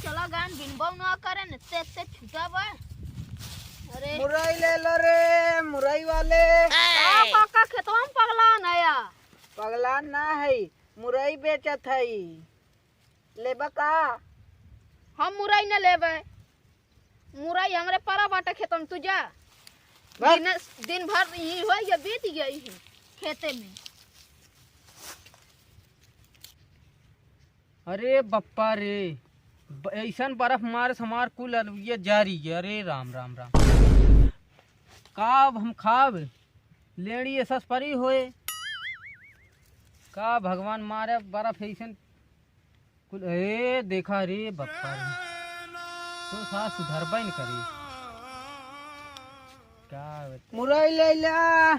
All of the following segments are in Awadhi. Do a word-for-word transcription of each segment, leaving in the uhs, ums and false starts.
चला गान बिनबो ना करे न, ते, ते छूटा बा। अरे। मुरई ले लो रे, मुरई वाले। का काका खेतवा में पगलान आया? पगलान ना है, मुरई बेचत है। लेबा का? हम मुरई न लेबे। मुरई हमरे परा बाटे खेतम, तू जा। बस। दिन, दिन भर यही हो, ये बीत गई है खेते में। अरे बप्पा रे, ब-, ऐसन बर्फ मारे से हमार कुल अलुइया जारी गया। अरे राम, राम, राम। का अब हम खाब? लेड़ी ऐसा परी होए। का भगवान मारे बर्फ ऐसन कुल, ए, देखा रे बप्पा रे। तो सास सुधरबे न करे। का बता-, मुरई ले ला,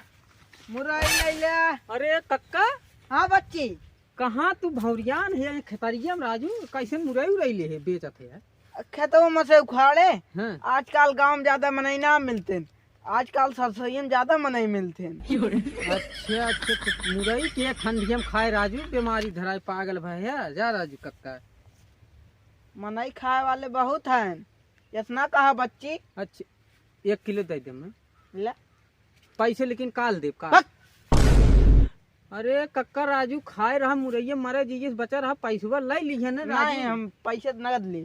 मुरई ले ला। अरे कक्का। हाँ बच्ची। कहाँ तू भौरियान है, खेतरिया में राजू, कैसन मुरई उरई ले है, बेचत है यार? खेतों में से उखाड़े। हाँ। आजकल गाँव में ज्यादा मनई ना मिलते हैं। आजकल सरसोईया में ज्यादा मनई मिलते हैं। अच्छा, अच्छा, तो मुरई के ठंडिया में खाए राजू, बीमारी धराए पागल भए है। जा राजू कक्का। मनई खाए वाले बहुत हैं। इतना कहा बच्ची। अच्छा, एक किलो दे दे मैं। ले। पैसे लेकिन काल देब, काल। बक। अरे कक्का राजू खाए रहा मुरैया, मरे जिए से बचा रहा, पैसवा ले लिहे ना राजू। नहीं, हम पैसे नगद ले।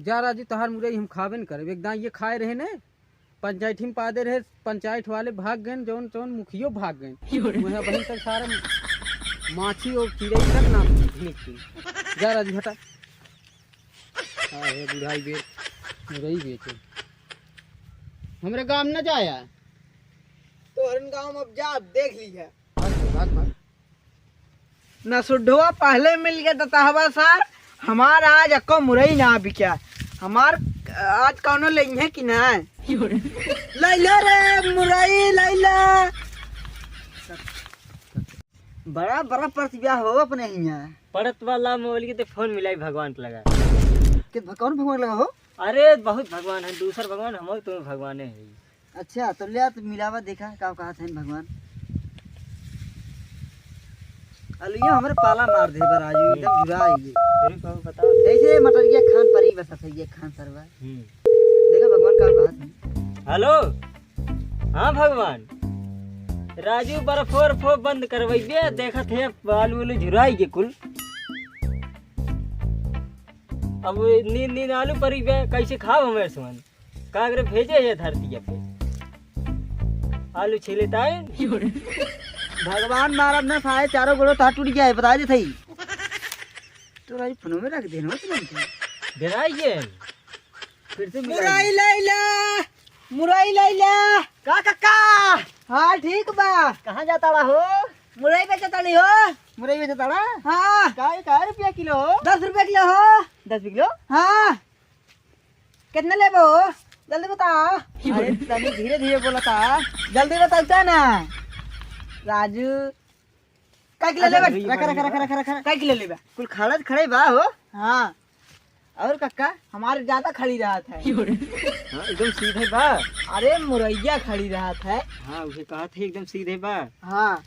जा राजू, तहार मुरई हम खाबे न करब। एक दाई ये खाए रहे ने, पंचायत में पादे रहे, पंचायत वाले भाग गए, जौन तौन मुखियो भाग गए। वहाँ बहिन तक सारा माछी और चिड़ै तक ना निकली। जा राजू हटा। का है बुढ़ाई बे, मुरई बेचे। हमरे गाँव न जाया। तोहरन गाँव में अब जा, देख ली है। भाग, भाग, भाग। ना सुड्ढवा पहले मिल गए दतहवा सार, हमार आज अक्को मुरई ना बिका। हमार आज कौनो लेइहे कि ना? लैला रे मुरई, लैला। बड़ा, बड़ा परतिबा हो अपने हियाँ। पड़त वाला मोबाइल के तो फोन मिलाई भगवान के लगा। के भ-, कौन भगवान लगा हो? अरे बहुत भगवान है, दूसर भगवान, हम तुम्हें भगवाने है। अच्छा, तो ले आ, तो मिलावा देखा, का कहत हैं भगवान। अलियो हमरे पाला मार दे बा राजू, एकदम झुरा है ये। अरे बाबू बताओ। कैसे मटरिया खान परी बस है ये खान सरवा। हम्म। देखा भगवान का कहत हैं। हेलो। हाँ भगवान, राजू बर्फ वर्फ बंद करवैबे, देखत है आलू उलू झुराई गे कुल। अब नींद नींद आलू परी बे, कैसे खाब हमें सुमन? कागरे भेजे है धरती पे आलू छीले ताए। भगवान मारब ना सारे चारों गोड़ो ता टूट गया है, बता दे थई। तो राजू फोनो में रख देना तुरंत। डराइए। फिर से मिलाइए। मुरई लैला, मुरई लैला। का कक्का? हाँ, ठीक बा। कहाँ जाता रहा हो? मुरई बेचे ताली हो। मुरई बेचे तारा? हाँ। का, का रुपया किलो हो? दस रुपया किलो हो। दस रुपया किलो? हाँ। कितना लेबो? जल्दी बता। अरे, तनी धीरे धीरे बोला था। जल्दी बताता ना। राजू, कै किलो अच्छा, लेबे? भैया, रखा, रखा, भैया। रखा, रखा, रखा। कै किलो लेबे? कुल खड़ा खड़े बा हो। हाँ। और कक्का? हमारे ज्यादा खड़ी रहत है। हाँ, एकदम सीधे बा। अरे, मुरैया खड़ी रहत है। हाँ, उसे कहा थे एकदम सीधे बा। हाँ।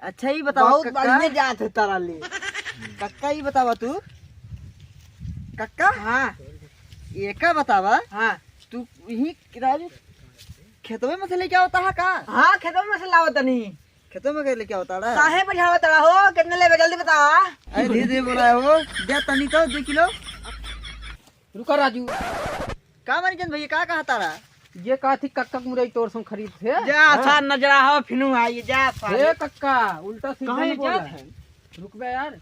अच्छा, ये बतावा बहुत कक्का। बढ़िया जात है तारा ले। कक्का, ये बतावा तू। कक्का? हाँ। ये का बतावा? हाँ। तू यही राजू खेतवे में से लेके आवता है का? हाँ, खेतवे में से लावत तनी। खेतों में गए लेके आवता रहा? काहे बैठावत रहा हो? कितने लेबे, जल्दी बता। अरे धीरे धीरे बोला है वो। दे तनी तो दो किलो। रुका राजू। का मनीचंद भैया, का कहा तारा? ये कहा थी कक्का मुरई तोर संग खरीद थे? जा हाँ। सार नजरा हो, फिनू आई, जा सार। ए कक्का, उल्टा सीधा कहाँ नहीं बोला जात है। है। रुक बे यार।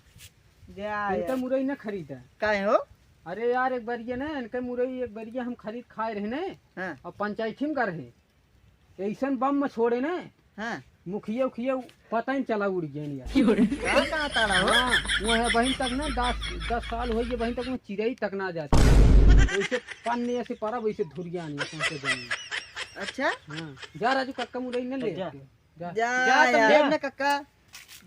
जा इनका यार। मुरई न खरीदा। काहे हो? अरे यार, एक बार ये ना, इनके मुरई एक बार ये हम खरीद खाए रहे ने। हाँ। और पंचायती में कर रहे। ऐसन बम में छोड़े ने। हाँ। मुखिया उखिया पता ही चला उड़ गया यार। का कहा तारा हो? हाँ, वो है बहिन तक ना दस, दस साल हो गए बहिन तक वो चिरई तक ना जाती। वैसे पन्ने ऐसे परा वैसे धुरिया नहीं पहुंचे जमीन। अच्छा? हाँ। जा राजू कक्का मुरई न ले जा। आके। जा। जा जा तुम यार। देख ना कक्का।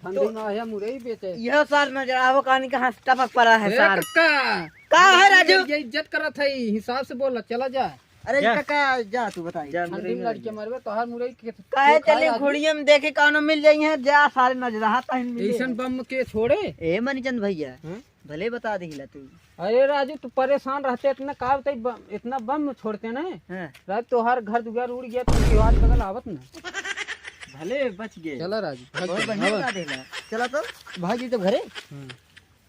ठंडी तो में आया मुरई बेचे। यह सार नजर आवो कहानी का हंस टपक पड़ा है ए सार। कक्का। का है राजू? ये इज्जत करत है, हिसाब से बोला, चला जा। अरे जा। कक्का जा तू बताई। जा, ठंडी में लड़के मरबे, तोहार मुरई के काहे खाए चले आदमी। घोड़िया में देखे कौनो मिल जाई है, जा सारे नजर आता है मिले। ऐसन बम के छोड़े। ए मनीचंद भैया। हाँ? भले बता दिहिला तू। अरे राजू, तू परेशान रहते इतना, का बताई, ब-, इतना बम छोड़ते ना। हाँ। राजू, तोहार घर दुआर उड़ गया, तो केवाड़ बगल आवत ना। भले बच गए। चला राजू, भाग बहुत चला, बढ़िया भाग। बता दिहिला। चला तो। भाग जी तो घरे। हाँ।